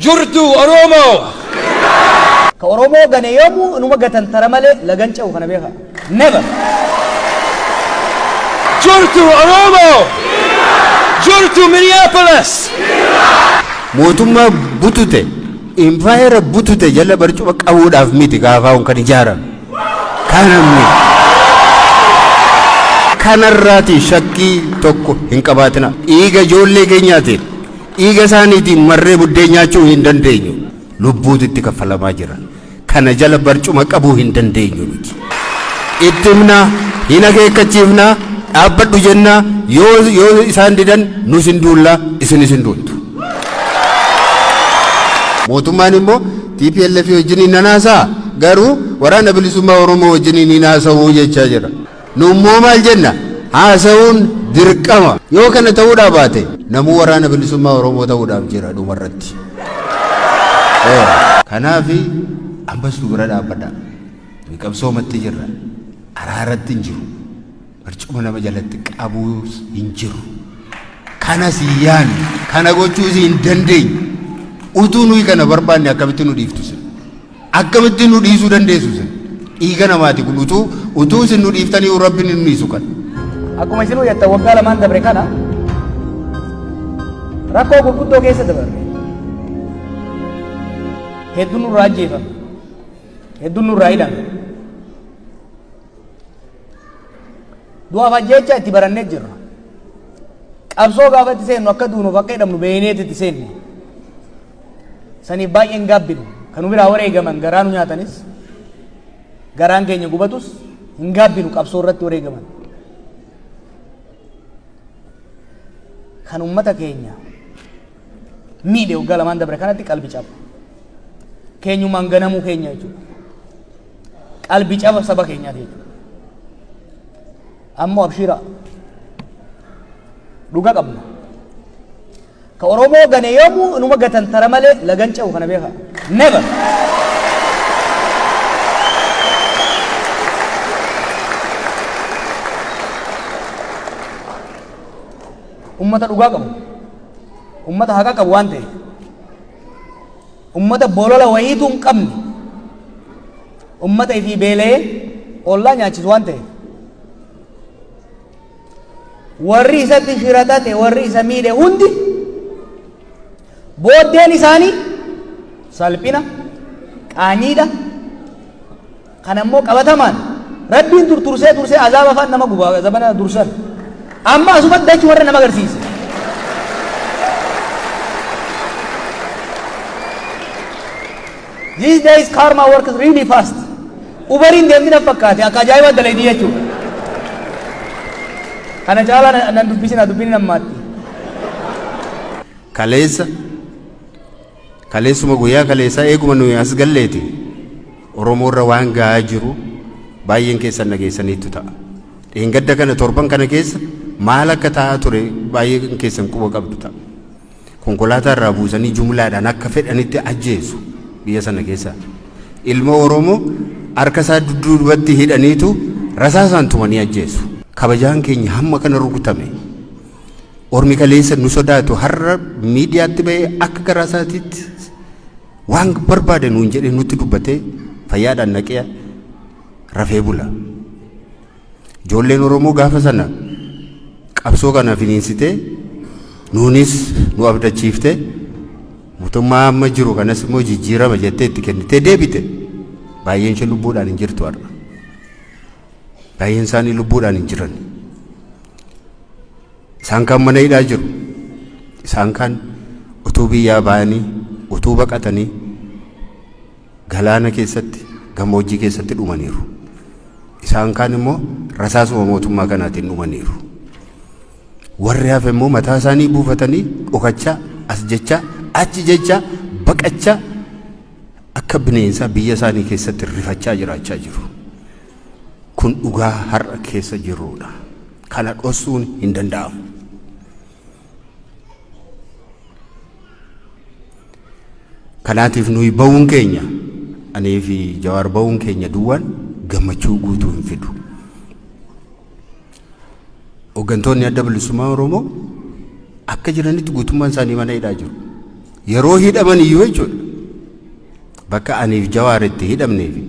Jirtu Oromoo! Ka Oromoo gane yoomuu inuma gatantara malee lagan ce'u kana beekaa. Never! Jirtu Oromoo! Jirtu Minneapolis! Mootummaa butute, impaayera butute jala barcuma qabuudhaaf miti KFOn kan ijaarame. Kana miti. Kanarraati shakkii tokko hin qabaatina. Dhiiga ijoollee keenyaatiin, dhiiga isaaniitiin marree buddeen nyaachuu hin dandeenyu. Lubbuutu itti kaffalamaa jira. Kana jala barcuma qabuu hin dandeenyu nuti. Itti himna, hin akeekkachiifna, dhaabbadhu jenna, yoo isaan didan nus hin duulla, isinis hin duultu. Mootummaan immoo TPLF wajjiniin nan haasa'a, garuu Waraana Bilisummaa Oromoo wajjiniin hin haasa'u jechaa jira. Nu immoo maal jenna? Haasa'uun dirqama. Yoo kana ta'uudhaa baate namuu Waraana Bilisummaa Oromoo ta'uudhaaf jira dhumarratti. Kanaaf ammas nu bira dhaabbadhaa. Nuyi qabsoomatti jirra. Araaratti hin jiru. Barcuma nama jalatti qabuus hin jiru. Kanas hin yaannu. Kana gochuus hin dandeenyu. Utuu nuyi kana barbaanne akkamitti nu dhiiftu isin? Akkamitti nu dhiisuu dandeessu isin? Dhiiga namaati kun utuu utuu isin nu dhiiftanii Rabbiin hin dhiisu kan. Akkuma isinuu jettan waggaa lamaan dabre kana rakkoo gurguddoo keessa dabarre. Hedduun nurraa ajjeefame. Hedduun nurraa hidhame. Du'aaf ajjeechaa itti barannee jirra. Qabsoo gaafa itti seennu akka duunuuf akka hidhamnu beeyneeti itti seenne. Saniif baay'ee hin gaabbinu. Kan nu biraa wareegaman garaa nu nyaatanis garaan keenya gubatus hin gaabbinu qabsoo irratti wareegaman. Kan uummata keenya miidhe waggaa lamaan dabre kanatti qalbi caba. Keenyumaan ganamuu keenya jechuudha. Qalbi caba saba keenyaati jechuudha. Ammoo abshiira dhuga qabna. Ka Oromoo gane yoomuu inuma gatantara malee lagan ce'u kana beekaa. Never! Ummata dhugaa qabu. Ummata haqa qabu waan ta'eef. Ummata bolola wayiituu hin qabne. Ummata ifii beela'ee ollaa nyaachisu waan ta'eef. Warri isatti shira xaxe, warri isa miidhe hundi booddeen isaanii salphina, qaanyiidha. Kana immoo qabatamaan Rabbiin dur tursee tursee azaaba afaan nama guba zamana dursan. Amma asumatti dachi warra nama agarsiise. These days karma works really fast. Uberiin deemti na fakkaate akka ajaa'ibaa dalaydii jechuudha. Kana caalaa nan dubbisina dubbini nammaatti. Kaleessa kaleessuma guyyaa kaleessaa eeguma nuyi as galleeti Oromoo irra waan ga'aa jiru baay'een keessan dhageessaniittu ta'a. Dheengadda kana torban kana keessa maal akka ta'aa ture baay'een keessan quba qabdu ta'a. Konkolaataa irraa buusanii jumlaadhaan akka fedhanitti ajjeesu biyya sana keessa. Ilma Oromoo harka isaa dudduubatti hidhaniitu rasaasaan tumanii ajjeesu. Kabajaan keenya hamma kana rukutame. Ormi kaleessa nu sodaatu har'a miidiyaatti bahee akka garaa isaatiitti waan barbaade nuun jedhee nutti dubbatee fayyaadhaan naqee rafee bula. Ijoolleen Oromoo gaafa sana qabsoo kana finiinsitee nuunis nu abdachiiftee mootummaa amma jiru kanas immoo jijjiirama jettee itti kennitee deebite. Baay'een ishee lubbuudhaan hin jirtu har'a. Baay'een isaanii lubbuudhaan hin jiran. Isaan kaan mana hidhaa jiru. Isaan kaan utuu biyyaa ba'anii utuu baqatanii galaana keessatti gammoojjii keessatti dhumaniiru. Isaan kaan immoo rasaasuma mootummaa kanaatiin dhumaniiru. Warri hafe immoo mataa isaanii buufatanii dhokachaa as jechaa achi jechaa baqachaa akka bineensaa biyya isaanii keessatti rifachaa jiraachaa jiru. Kun dhugaa har'a keessa jirrudha. Kana dhossuun hin danda'amu. Kanaatiif nuyi ba'uun keenya anii fi Jawaar ba'uun keenya duwwaan gammachuu guutuu hin fidu. Hooggantoonni Adda Bilisummaa Oromoo akka jiranitti guutummaan isaanii mana hidhaa jiru. Yeroo hidhaman iyyuu jechuudha. Bakka aniif Jawaar itti hidhamnee fi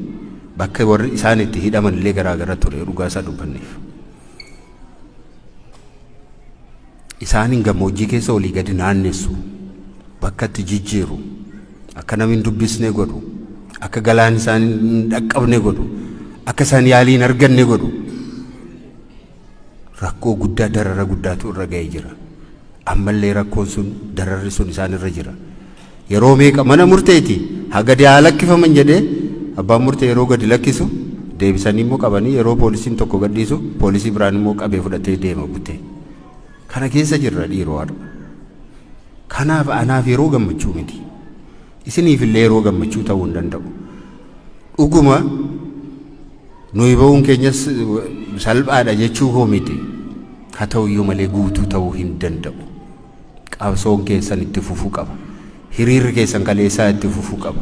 bakka warri isaan itti hidhaman illee garaagara ture, dhugaa isaa dubbanneef. Isaaniin gammoojjii keessa olii gadi naannessu, bakka itti jijjiiru, akka namni hin dubbisne godhu, akka galaan isaan hin dhaqqabne godhu, akka isaan yaalii hin arganne godhu. Rakkoo guddaa, darara guddaatu irra ga'ee jira. Ammallee rakkoon sun, dararri sun isaan irra jira. Yeroo meeqa mana murteeti haa gadi haa lakkifaman jedhee abbaan murtee yeroo gadi lakkisu, deebisanii immoo qabanii, yeroo poolisiin tokko gadhiisu poolisii biraan immoo qabee fudhatee deema butee. Kana keessa jirra dhiiroo har'a. Kanaaf anaaf yeroo gammachuu miti. Isiniif illee yeroo gammachuu ta'uu hin danda'u. Dhuguma nuyi ba'uun keenyas salphaadha jechuu koo miti. Haa ta'u iyyuu malee guutuu ta'uu hin danda'u. Qabsoon keessan itti fufuu qaba. Hiriirri keessan kaleessaa itti fufuu qaba.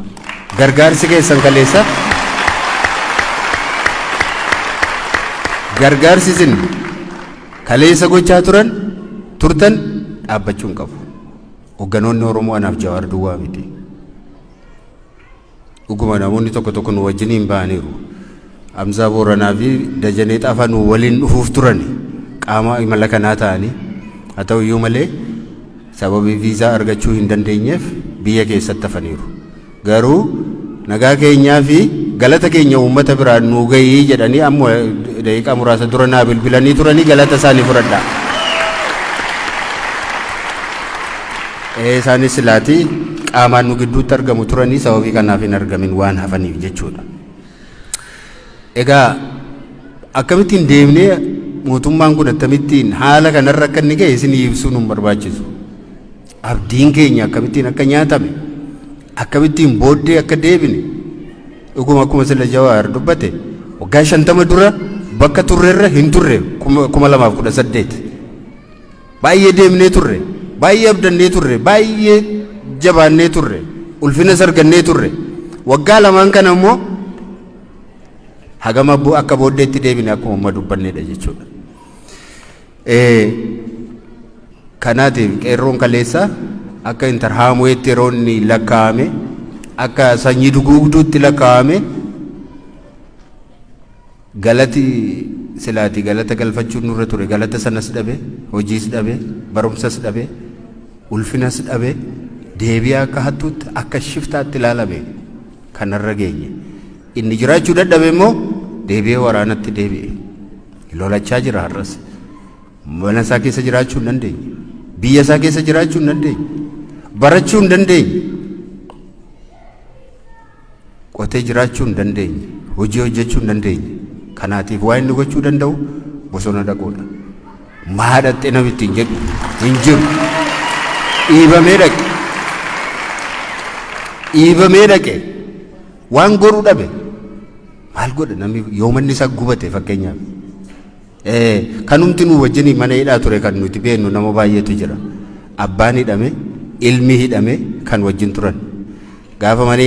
Gargaarsi keessan kaleessaa, gargaarsi isin kaleessa gochaa turtan dhaabbachuu hin qabu. Hogganoonni Oromoo anaaf Jawaar duwwaa miti. Dhuguma namoonni tokko tokko nu wajjiniin ba'aniiru. Hamzaa Booranaa fi Dajanee Xaafaa nu waliin dhufuuf turan, qaama imala kanaa ta'anii. Haa ta'u iyyuu malee sababii viizaa argachuu hin dandeenyeef biyya keessatti hafaniiru. Garuu nagaa keenyaa fi galata keenya uummata biraan nuu gahii jedhanii amma daqiiqaa muraasa dura naa bilbilanii turanii, galata isaanii fudhadhaa. Isaanis silaatii qaamaan nu gidduutti argamu turanii, sababii kanaaf hin argamin waan hafaniif jechuudha. Egaa akkamittiin deemnee, mootummaan kun akkamittiin haala kanarra akka inni ga'e isinii ibsuun hin barbaachisu. Abdiin keenya akkamittiin akka nyaatame, akkamittiin booddee akka deebine, dhuguma akkuma sila Jawaar dubbate, waggaa 50 dura bakka turrerra hin turre 2018. Baay'ee deemnee turre, baay'ee abdannee turre, baay'ee jabaannee turre, ulfina sargannee turre. Waggaa lamaan kana immoo hagam akka booddeetti deebine akkuma amma dubbannedha jechuudha. Kanaatiif qeerroon kaleessa akka Intarhaamuweetti yeroo inni lakkaa'ame, akka sanyii duguugduutti lakkaa'ame, galati silaati galata galfachuun nurra ture galata sanas dhabe, hojiis dhabe, barumsas dhabe, ulfinas dhabe, deebi'ee akka hattuutti, akka shiftaatti ilaalame kanarra geenye. Inni jiraachuu dadhabe immoo deebi'ee waraanatti deebi'e. Lolachaa jira har'as. Mana isaa keessa jiraachuu hin dandeenye. Biyya isaa keessa jiraachuu hin dandeenye. Barachuu hin dandeenye. Qotee jiraachuu hin dandeenye. Hojii hojjechuu hin dandeenye. Kanaatiif waan inni gochuu danda'u bosona dhaquudha. Maa dhaqxee namni ittiin jedhu hin jiru. Dhiibamee dhaqe. Dhiibamee dhaqe. Waan godhu dhabe. Maal godha namni yoo manni isaa gubate fakkeenyaaf? Kanumti nu wajjin mana hidhaa ture kan nuti beeknu nama baay'eetu jira. Abbaan hidhame, ilmi hidhame kan wajjin turan. Gaafa mana